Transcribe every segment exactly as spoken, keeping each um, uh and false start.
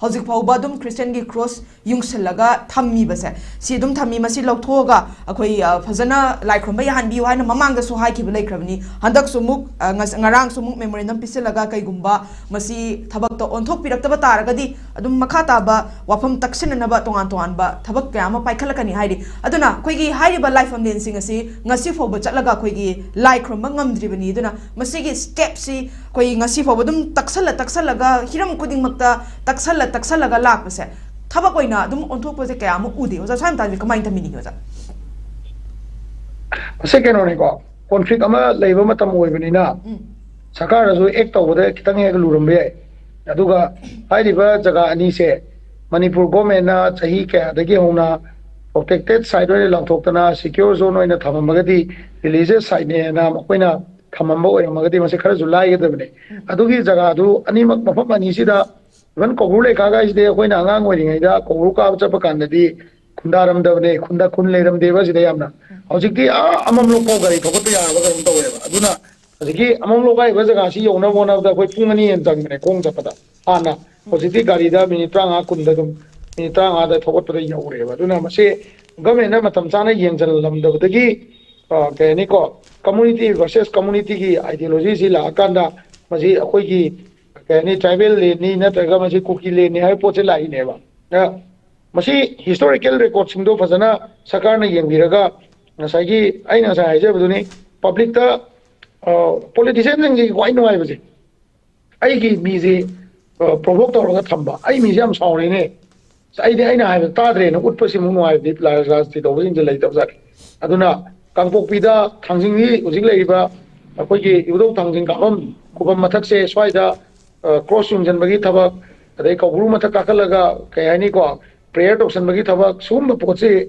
ꯍꯧꯖꯤꯛ ꯐꯥꯎꯕ ꯑꯗꯨꯝ ꯈ꯭ꯔꯤꯁꯇꯤꯌꯟꯒꯤ ꯀ꯭ꯔꯣꯁ ꯌꯨꯡꯁꯤꯜꯂꯒ ꯊꯝꯃꯤꯕꯁꯦ, ꯁꯤ ꯑꯗꯨꯝ ꯊꯝꯃꯤ꯫ ꯃꯁꯤ ꯂꯧꯊꯣꯛꯑꯒ ꯑꯩꯈꯣꯏ, ꯑ, ꯐꯖꯅ ꯂꯥꯏ ꯈꯨꯔꯨꯝꯕ ꯌꯥꯍꯟꯕꯤꯌꯨ ꯍꯥꯏꯅ ꯃꯃꯥꯡꯗꯁꯨ ꯍꯥꯏꯈꯤꯕ ꯂꯩꯈ꯭ꯔꯕꯅꯤ꯫ ꯍꯟꯗꯛꯁꯨ ꯑꯃꯨꯛ, ꯑ, ꯉꯁ-, ꯉꯔꯥꯡꯁꯨ ꯑꯃꯨꯛ ꯃꯦꯃꯣꯔꯦꯟꯗꯝ ꯄꯤꯁꯤꯜꯂꯒ ꯀꯩꯒꯨꯝꯕ ꯃꯁꯤ ꯊꯕꯛꯇ ꯑꯣꯟꯊꯣꯛꯄꯤꯔꯛꯇꯕ ꯇꯥꯔꯒꯗꯤ ꯑꯗꯨꯝ ꯃꯈꯥ ꯇꯥꯕ ꯋꯥꯐꯝ ꯇꯛꯁꯤꯟꯅꯅꯕ ꯇꯣꯉꯥꯟ ꯇꯣꯉꯥꯟꯕ ꯊꯕꯛ ꯀꯌꯥ ꯑꯃ ꯄꯥꯏꯈꯠꯂꯛꯀꯅꯤ ꯍꯥꯏꯔꯤ꯫ ꯑꯗꯨꯅ ꯑꯩꯈꯣꯏꯒꯤ ꯍꯥꯏꯔꯤꯕ ꯂꯥꯏꯐꯝꯂꯦꯟꯁꯤꯡ ꯑꯁꯤ ꯉꯁꯤ ꯐꯥꯎꯕ ꯆꯠꯂꯒ ꯑꯩꯈꯣꯏꯒꯤ ꯂꯥꯏ ꯈꯨꯔꯨꯝꯕ ꯉꯝꯗ꯭ꯔꯤꯕꯅꯤ꯫ ꯑꯗꯨꯅ ꯃꯁꯤꯒꯤ ꯁ꯭ꯇꯦꯞꯁꯤ ꯑꯩꯈꯣꯏ ꯉꯁꯤ ꯐꯥꯎꯕ ꯑꯗꯨꯝ ꯇꯛꯁꯜꯂ ꯇꯛꯁꯜꯂꯒ, ꯍꯤꯔꯝ ꯈꯨꯗꯤꯡꯃꯛꯇ ꯇꯛꯁꯜꯂ ꯇꯛꯁꯜꯂꯒ ꯂꯥꯛꯄꯁꯦ, ꯊꯕꯛ ꯑꯣꯏꯅ ꯑꯗꯨꯝ ꯑꯣꯟꯊꯣꯛꯄꯁꯦ ꯀꯌꯥ ꯑꯃ ꯎꯗꯦ꯫ ꯑꯣꯖꯥ, ꯁ꯭ꯋꯥꯏ ꯃꯇꯥꯡꯁꯦ ꯀꯃꯥꯏꯅ ꯊꯝꯕꯤꯅꯤꯡꯉꯤ, ꯑꯣꯖꯥ? ꯃꯁꯤ ꯀꯩꯅꯣꯅꯤꯀꯣ, ꯀꯣꯟꯐ꯭ꯂꯤꯛ ꯑꯃ ꯂꯩꯕ ꯃꯇꯝ ꯑꯣꯏꯕꯅꯤꯅ, ꯎꯝ꯫ ꯁꯔꯀꯥꯔꯅꯁꯨ ꯑꯦꯛ ꯇꯧꯕꯗ ꯈꯤꯇꯪ ꯍꯦꯛ ꯂꯨꯔꯝꯕ ꯌꯥꯏ꯫ ꯑꯗꯨꯒ ꯍꯥꯏꯔꯤꯕ ꯖꯒꯥ ꯑꯅꯤꯁꯦ ꯃꯅꯤꯄꯨꯔ ꯒꯣꯔꯃꯦꯟꯅ ꯆꯍꯤ ꯀꯌꯥꯗꯒꯤ ꯍꯧꯅ ꯄ꯭ꯔꯣꯇꯦꯛꯇꯦꯠ ꯁꯥꯏꯠ ꯑꯣꯏꯅ ꯂꯥꯎꯊꯣꯛꯇꯅ ꯁꯤꯀ꯭ꯌꯣꯔ ꯖꯣꯟ ꯑꯣꯏꯅ ꯊꯝꯃꯝꯃꯒꯗꯤ, ꯔꯤꯂꯤꯖꯤꯌꯁ ꯁꯥꯏꯠꯅꯦꯅ ꯃꯈꯣꯏꯅ ꯊꯝꯃꯝꯕ ꯑꯣꯏꯔꯝꯃꯒꯗꯤ ꯃꯁꯤ ꯈꯔꯁꯨ ꯂꯥꯏꯒꯗꯕꯅꯤ꯫ ꯑꯗꯨꯒꯤ ꯖꯒꯥꯗꯨ ꯑꯅꯤꯃꯛ, ꯃꯐꯝ ꯑꯅꯤꯁꯤꯗ, ꯏꯚꯟ ꯀꯧꯕ꯭ꯔꯨ ꯂꯩꯈꯥꯒ ꯍꯥꯏꯁꯤꯗꯤ ꯑꯩꯈꯣꯏꯅ ꯑꯉꯥꯡ ꯑꯣꯏꯔꯤꯉꯩꯗ ꯀꯧꯕ꯭ꯔꯨ ꯀꯥꯕ ꯆꯠꯄ ꯀꯥꯟꯗꯗꯤ ꯈꯨꯟꯗꯥꯔꯝꯗꯕꯅꯦ, ꯈꯨꯟꯗ ꯈꯨꯟ ꯂꯩꯔꯝꯗꯦꯕ ꯁꯤꯗ ꯌꯥꯝꯅ꯫ ꯍꯧꯖꯤꯛꯇꯤ ꯑꯥ ꯑꯃꯝꯂꯣꯛ ꯐꯥꯎ ꯒꯥꯔꯤ ꯊꯧꯒꯠꯄ ꯌꯥꯔꯕ ꯀꯩꯅꯣꯝ ꯇꯧꯔꯦꯕ꯫ ꯑꯗꯨꯅ ꯍꯧꯖꯤꯛꯀꯤ ꯑꯃꯝꯂꯣꯛ ꯍꯥꯏꯔꯤꯕ ꯖꯒꯥꯁꯤ ꯌꯧꯅꯕ ꯍꯣꯠꯅꯕꯗ ꯑꯩꯈꯣꯏ ꯄꯨꯡ ꯑꯅꯤ ꯍꯦꯟꯅ ꯆꯪꯕꯅꯦ ꯈꯣꯡ ꯆꯠꯄꯗ꯫ ꯍꯥꯟꯅ, ꯍꯧꯖꯤꯛꯇꯤ ꯒꯥꯔꯤꯗ ꯃꯤꯅꯤꯠ ꯇꯔꯥꯃꯉꯥ ꯀꯨꯟꯗ ꯑꯗꯨꯝ, ꯃꯤꯅꯤꯠ ꯇꯔꯥꯃꯉꯥꯗ ꯊꯧꯒꯠꯄꯗ ꯌꯧꯔꯦꯕ꯫ ꯑꯗꯨꯅ ꯃꯁꯤ ꯒꯃꯦꯟꯅ ꯃꯇꯝ ꯆꯥꯅ ꯌꯦꯡꯁꯤꯜꯂꯝꯗꯕꯗꯒꯤ, ꯑ, ꯀꯩ ꯍꯥꯏꯅꯤꯀꯣ, ꯀꯝꯃꯨꯅꯤꯇꯤ ꯚꯔꯁꯦꯁ ꯀꯝꯃꯨꯅꯤꯇꯤꯒꯤ ꯑꯥꯏꯗꯤꯌꯣꯂꯣꯖꯤꯁꯤ ꯂꯥꯛꯑꯀꯥꯟꯗ ꯃꯁꯤ ꯑꯩꯈꯣꯏꯒꯤ, ꯀꯩ ꯍꯥꯏꯅꯤ, ꯇ꯭ꯔꯥꯏꯕꯦꯜ ꯂꯦꯟꯅꯤ ꯅꯠꯇ꯭ꯔꯒ ꯃꯁꯤ ꯀꯨꯀꯤ ꯂꯦꯟꯅꯤ ꯍꯥꯏꯕ ꯄꯣꯠꯁꯦ ꯂꯥꯛꯏꯅꯦꯕ꯫ ꯑ, ꯃꯁꯤ ꯍꯤꯁꯇꯣꯔꯤꯀꯦꯜ ꯔꯦꯀꯣꯔꯠꯁꯤꯡꯗꯣ ꯐꯖꯅ ꯁꯔꯀꯥꯔꯅ ꯌꯦꯡꯕꯤꯔꯒ, ꯉꯁꯥꯏꯒꯤ ꯑꯩꯅ ꯉꯁꯥꯏ ꯍꯥꯏꯖꯕꯗꯨꯅꯤ, ꯄꯕ꯭ꯂꯤꯛꯇ, ꯑ, ꯄꯣꯂꯤꯇꯤꯁꯤꯌꯥꯟꯁꯤꯡꯒꯤ ꯈ꯭ꯋꯥꯏ ꯅꯨꯡꯉꯥꯏꯕꯁꯦ, ꯑꯩꯒꯤ ꯃꯤꯁꯦ, ꯑ, ꯄ꯭ꯔꯣꯚꯣꯛ ꯇꯧꯔꯒ ꯊꯝꯕ, ꯑꯩ ꯃꯤꯁꯦ ꯌꯥꯝ ꯁꯥꯎꯔꯦꯅꯦ, ꯑꯩꯗꯤ ꯑꯩꯅ ꯍꯥꯏꯕ ꯇꯥꯗ꯭ꯔꯦꯅ ꯎꯠꯄꯁꯤꯃꯨꯛ ꯅꯨꯡꯉꯥꯏꯕꯗꯤ ꯂꯥ-, ꯔꯥꯖꯅꯤꯇꯤ ꯇꯧꯕꯁꯤꯡꯁꯦ ꯂꯩꯇꯕꯖꯥꯠꯅꯤ꯫ ꯑꯗꯨꯅ ꯀꯥꯡꯄꯣꯛꯄꯤꯗ ꯊꯥꯡꯖꯤꯡꯒꯤ ꯍꯧꯖꯤꯛ ꯂꯩꯔꯤꯕ ꯑꯩꯈꯣꯏꯒꯤ ꯏꯕꯨꯙꯧ ꯊꯥꯡꯖꯤꯡ ꯀꯥꯐꯝ ꯈꯨꯕꯝ ꯃꯊꯛꯁꯦ ꯁ꯭ꯋꯥꯏꯗ, ꯑ, ꯀ꯭ꯔꯣꯁ ꯌꯨꯡꯁꯤꯟꯕꯒꯤ ꯊꯕꯛ, ꯑꯗꯩ ꯀꯧꯕ꯭ꯔꯨ ꯃꯊꯛ ꯀꯥꯈꯠꯂꯒ, ꯀꯩ ꯍꯥꯏꯅꯤꯀꯣ, ꯄ꯭ꯔꯦꯌꯔ ꯇꯧꯁꯟꯕꯒꯤ ꯊꯕꯛ, ꯁꯤꯒꯨꯝꯕ ꯄꯣꯠꯁꯤ,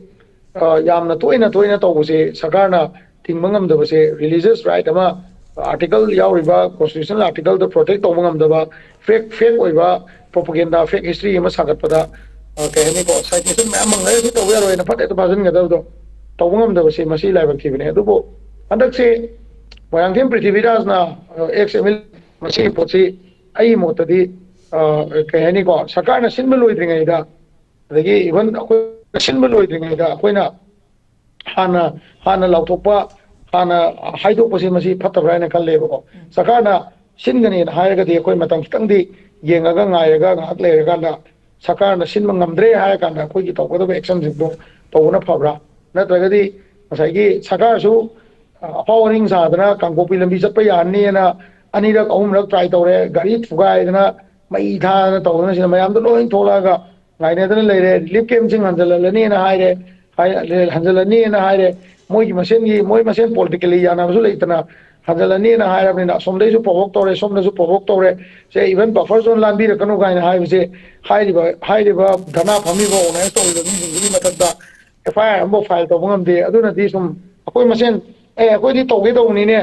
ꯑ, ꯌꯥꯝꯅ ꯇꯣꯏꯅ ꯇꯣꯏꯅ ꯇꯧꯕꯁꯦ ꯁꯔꯀꯥꯔꯅ ꯊꯤꯡꯕ ꯉꯝꯗꯕꯁꯦ, ꯔꯤꯂꯤꯖꯤꯌꯁ ꯔꯥꯏꯠ ꯑꯃ, ꯑꯥꯔꯇꯤꯀꯜ ꯌꯥꯎꯔꯤꯕ ꯀꯣꯟꯁꯇꯤꯇ꯭ꯌꯨꯁꯅꯦꯜ ꯑꯥꯔꯇꯤꯀꯜꯗ ꯄ꯭ꯔꯣꯇꯦꯛ ꯇꯧꯕ ꯉꯝꯗꯕ, ꯐꯦꯛ, ꯐꯦꯛ ꯑꯣꯏꯕ ꯄ꯭ꯔꯣꯄꯒꯦꯟꯗꯥ, ꯐꯦꯛ ꯍꯤꯁꯇ꯭ꯔꯤ ꯑꯃ ꯁꯥꯒꯠꯄꯗ, ꯑ, ꯀꯩ ꯍꯥꯏꯅꯤꯀꯣ, ꯁꯥꯏꯇꯦꯁꯟ ꯃꯌꯥꯝ ꯑꯃ ꯉꯥꯏꯔꯁꯨ ꯇꯧꯕ ꯌꯥꯔꯣꯏꯅ ꯐꯠ ꯍꯦꯛꯇ ꯐꯥꯖꯤꯟꯒꯗꯕꯗꯣ, ꯇꯧꯕ ꯉꯝꯗꯕꯁꯦ ꯃꯁꯤ ꯂꯥꯏꯕꯛ ꯊꯤꯕꯅꯦ꯫ ꯑꯗꯨꯕꯨ ꯍꯟꯗꯛꯁꯦ ꯃꯣꯏꯔꯥꯡꯊꯦꯝ ꯄ꯭ꯔꯤꯊꯤꯕꯤꯔꯥꯖꯅ, ꯑ, ꯑꯦꯛꯁ ꯑꯦꯝ ꯑꯦꯜ ꯑꯦ, ꯃꯁꯤꯒꯤ ꯄꯣꯠꯁꯤ ꯑꯩꯒꯤ ꯃꯣꯠꯇꯗꯤ ꯑ, ꯀꯩ ꯍꯥꯏꯅꯤꯀꯣ, ꯁꯔꯀꯥꯔꯅ ꯁꯤꯟꯕ ꯂꯣꯏꯗ꯭ꯔꯤꯉꯩꯗ, ꯑꯗꯒꯤ even ꯑꯩꯈꯣꯏꯅ ꯁꯤꯟꯕ ꯂꯣꯏꯗ꯭ꯔꯤꯉꯩꯗ ꯑꯩꯈꯣꯏꯅ ꯍꯥꯟꯅ ꯍꯥꯟꯅ ꯂꯥꯎꯊꯣꯛꯄ, ꯍꯥꯟꯅ ꯍꯥꯏꯗꯣꯛꯄꯁꯤ ꯃꯁꯤ ꯐꯠꯇꯕ꯭ꯔꯥ ꯍꯥꯏꯅ ꯈꯜꯂꯦꯕꯀꯣ꯫ ꯁꯔꯀꯥꯔꯅ ꯁꯤꯟꯒꯅꯦꯅ ꯍꯥꯏꯔꯒꯗꯤ ꯑꯩꯈꯣꯏ ꯃꯇꯝ ꯈꯤꯇꯪꯗꯤ ꯌꯦꯡꯉꯒ ꯉꯥꯏꯔꯒ ꯉꯥꯏꯍꯥꯛ ꯂꯩꯔꯀꯥꯟꯗ ꯁꯔꯀꯥꯔꯅ ꯁꯤꯟꯕ ꯉꯝꯗ꯭ꯔꯦ ꯍꯥꯏꯔ ꯀꯥꯟꯗ ꯑꯩꯈꯣꯏꯒꯤ ꯇꯧꯒꯗꯕ ꯑꯦꯛꯁꯟꯁꯤꯡꯗꯣ ꯇꯧꯕꯅ ꯐꯕ꯭ꯔꯥ? ꯅꯠꯇ꯭ꯔꯒꯗꯤ ꯉꯁꯥꯏꯒꯤ ꯁꯔꯀꯥꯔꯁꯨ, ꯑ, ꯑꯐꯥꯎ ꯑꯔꯤꯡ ꯁꯥꯗꯅ ꯀꯥꯡꯄꯣꯛꯄꯤ ꯂꯝꯕꯤ ꯆꯠꯄ ꯌꯥꯔꯅꯤꯅ ꯑꯅꯤꯔꯛ ꯑꯍꯨꯝꯂꯛ ꯇ꯭ꯔꯥꯏ ꯇꯧꯔꯦ, ꯒꯥꯔꯤ ꯊꯨꯒꯥꯏꯗꯅ ꯃꯩ ꯊꯥꯗꯅ ꯇꯧꯗꯅ ꯁꯤꯗ ꯃꯌꯥꯝꯗꯣ ꯂꯣꯏ ꯊꯣꯛꯂꯛꯑꯒ ꯉꯥꯏꯅꯗꯅ ꯂꯩꯔꯦ꯫ ꯔꯤꯂꯤꯐ ꯀꯦꯝꯞꯁꯤꯡ ꯍꯟꯖꯜꯍꯜꯂꯅꯤꯅ ꯍꯥꯏꯔꯦ, ꯍꯥꯏ-, ꯍꯟꯖꯜꯍꯜꯅꯤꯅ ꯍꯥꯏꯔꯦ꯫ ꯃꯣꯏꯒꯤ ꯃꯁꯦꯟꯒꯤ, ꯃꯣꯏ ꯃꯁꯦꯟ ꯄꯣꯂꯤꯇꯤꯀꯦꯜꯂꯤ ꯌꯥꯅꯕꯁꯨ ꯂꯩꯇꯅ ꯍꯟꯖꯜꯂꯅꯤꯅ ꯍꯥꯏꯔꯕꯅꯤꯅ ꯑꯁꯣꯝꯗꯩꯁꯨ ꯄ꯭ꯔꯣꯚꯣꯛ ꯇꯧꯔꯦ, ꯁꯣꯝꯗꯁꯨ ꯄ꯭ꯔꯣꯚꯣꯛ ꯇꯧꯔꯦ꯫ ꯁꯦ, ꯏꯚꯟ ꯕꯐꯔ ꯖꯣꯟ ꯂꯥꯟꯕꯤꯔꯛꯀꯅꯨ ꯀꯥꯏꯅ ꯍꯥꯏꯕꯁꯦ ꯍꯥꯏꯔꯤꯕ, ꯍꯥꯏꯔꯤꯕ ꯙꯔꯅꯥ ꯐꯝꯃꯤꯕ ꯑꯣꯔꯒꯅꯥꯏꯁ ꯇꯧꯔꯤꯕ ꯃꯤꯁꯤꯡꯗꯨꯒꯤ ꯃꯊꯛꯇ ꯑꯦꯐ ꯑꯥꯏ ꯑꯥꯔ ꯑꯃꯐꯥꯎ ꯐꯥꯏꯜ ꯇꯧꯕ ꯉꯝꯗꯦ꯫ ꯑꯗꯨꯅꯗꯤ ꯁꯨꯝ ꯑꯩꯈꯣꯏ ꯃꯁꯦꯟ, "ꯑꯦ, ꯑꯩꯈꯣꯏꯗꯤ ꯇꯧꯒꯦ ꯇꯧꯕꯅꯤꯅꯦ,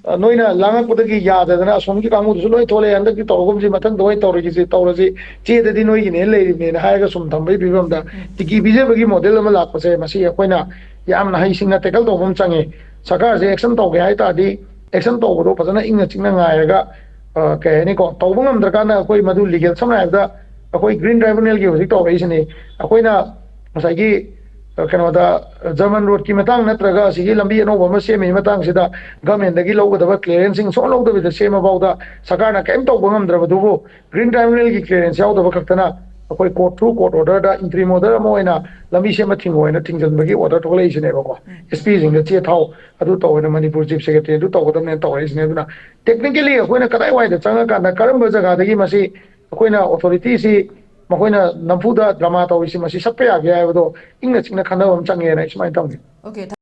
ꯑ, ꯅꯣꯏꯅ ꯂꯥꯡꯉꯛꯄꯗꯒꯤ ꯌꯥꯗꯗꯅ ꯑꯁꯣꯝꯒꯤ ꯀꯥꯡꯕꯨꯗꯨꯁꯨ ꯂꯣꯏ ꯊꯣꯛꯂꯛꯑꯦ, ꯍꯟꯗꯛꯇꯤ ꯇꯧꯔꯒꯨꯝꯁꯤ, ꯃꯊꯪꯗ ꯑꯣꯏꯅ ꯇꯧꯔꯒꯦꯁꯤ, ꯇꯧꯔꯁꯤ, ꯆꯦꯗꯗꯤ ꯅꯣꯏꯒꯤꯅꯦꯅ ꯂꯩꯔꯤꯕꯅꯦꯅ" ꯍꯥꯏꯔꯒ ꯁꯨꯝ ꯊꯝꯕꯒꯤ ꯐꯤꯕꯝꯗ ꯇꯤꯀꯤ ꯄꯤꯖꯕꯒꯤ ꯃꯣꯗꯦꯜ ꯑꯃ ꯂꯥꯛꯄꯁꯦ, ꯃꯁꯤ ꯑꯩꯈꯣꯏꯅ ꯌꯥꯝꯅ ꯍꯩꯁꯤꯡꯅ ꯇꯦꯀꯜ ꯇꯧꯕ ꯑꯃ ꯆꯪꯉꯦ꯫ ꯁꯔꯀꯥꯔꯁꯦ ꯑꯦꯛꯁꯟ ꯇꯧꯒꯦ ꯍꯥꯏ ꯇꯥꯔꯗꯤ, ꯑꯦꯛꯁꯟ ꯇꯧꯕꯗꯣ ꯐꯖꯅ ꯏꯪꯅ ꯆꯤꯛꯅ ꯉꯥꯏꯔꯒ, ꯑ, ꯀꯩ ꯍꯥꯏꯅꯤꯀꯣ, ꯇꯧꯕ ꯉꯝꯗ꯭ꯔꯀꯥꯟꯗ ꯑꯩꯈꯣꯏ ꯃꯗꯨ ꯂꯤꯒꯦꯜ, ꯁꯝꯅ ꯍꯥꯏꯔꯕꯗ ꯑꯩꯈꯣꯏ ꯒ꯭ꯔꯤꯟ ꯇ꯭ꯔꯥꯏꯕꯨꯅꯦꯜꯒꯤ ꯍꯧꯖꯤꯛ ꯇꯧꯔꯛꯏꯁꯤꯅꯤ꯫ ꯑꯩꯈꯣꯏꯅ ꯉꯁꯥꯏꯒꯤ, ꯑ, ꯀꯩꯅꯣꯗ, ꯖꯔꯃꯟ ꯔꯣꯗꯀꯤ ꯃꯇꯥꯡ ꯅꯠꯇ꯭ꯔꯒ ꯑꯁꯤꯒꯤ ꯂꯝꯕꯤ ꯑꯅꯧꯕ ꯑꯃ ꯁꯦꯝꯃꯤꯉꯩ ꯃꯇꯥꯡꯁꯤꯗ ꯒꯃꯦꯟꯗꯒꯤ ꯂꯧꯒꯗꯕ ꯀ꯭ꯂꯤꯌꯥꯔꯦꯟꯁꯁꯤꯡ ꯁꯨꯡꯂꯧ ꯂꯧꯗꯕꯤꯗ ꯁꯦꯝꯃ ꯐꯥꯎꯗ ꯁꯔꯀꯥꯔꯅ ꯀꯔꯤꯝ ꯇꯧꯕ ꯉꯝꯗ꯭ꯔꯕꯗꯨꯕꯨ, ꯒ꯭ꯔꯤꯟ ꯇ꯭ꯔꯥꯏꯕꯨꯅꯦꯜꯒꯤ ꯀ꯭ꯂꯤꯌꯥꯔꯦꯟꯁ ꯌꯥꯎꯗꯕ ꯈꯛꯇꯅ ꯑꯩꯈꯣꯏ ꯀꯣꯔꯠ, ꯊ꯭ꯔꯨ ꯀꯣꯔꯠ ꯑꯣꯔꯗꯔꯗ ꯏꯟꯇ꯭ꯔꯤꯝ ꯑꯣꯔꯗꯔ ꯑꯃ ꯑꯣꯏꯅ ꯂꯝꯕꯤ ꯁꯦꯝꯕ ꯊꯤꯡꯉꯣ ꯍꯥꯏꯅ ꯊꯤꯡꯖꯤꯟꯕꯒꯤ ꯑꯣꯔꯗꯔ ꯊꯣꯛꯂꯛꯏꯁꯤꯅꯦꯕꯀꯣ꯫ ꯑꯦꯁ ꯄꯤꯁꯤꯡꯗ ꯆꯦ ꯊꯥꯎ, ꯑꯗꯨ ꯇꯧꯋꯦꯅ ꯃꯅꯤꯄꯨꯔ ꯆꯤꯞ ꯁꯦꯀ꯭ꯔꯦꯇꯔꯤ ꯑꯗꯨ ꯇꯧꯒꯗꯕꯅꯦꯅ ꯇꯧꯔꯛꯏꯁꯤꯅꯦ꯫ ꯑꯗꯨꯅ ꯇꯦꯛꯅꯤꯀꯦꯜꯂꯤ ꯑꯩꯈꯣꯏꯅ ꯀꯗꯥꯏꯋꯥꯏꯗ ꯆꯪꯉꯀꯥꯟꯗ ꯀꯔꯝꯕ ꯖꯒꯥꯗꯒꯤ ꯃꯁꯤ ꯑꯩꯈꯣꯏꯅ ꯑꯣꯊꯣꯔꯤꯇꯤꯁꯤ ꯃꯈꯣꯏꯅ ꯅꯝꯐꯨꯗ ꯗ꯭ꯔꯃꯥ ꯇꯧꯔꯤꯁꯤ ꯃꯁꯤ ꯁꯠꯄ ꯌꯥꯒꯦ ꯍꯥꯏꯕꯗꯣ ꯏꯪꯅ ꯆꯤꯛꯅ ꯈꯟꯅꯕ ꯑꯃ ꯆꯪꯉꯦꯅ ꯑꯩ ꯁꯨꯃꯥꯏꯅ ꯇꯧꯅꯤ꯫ Okay,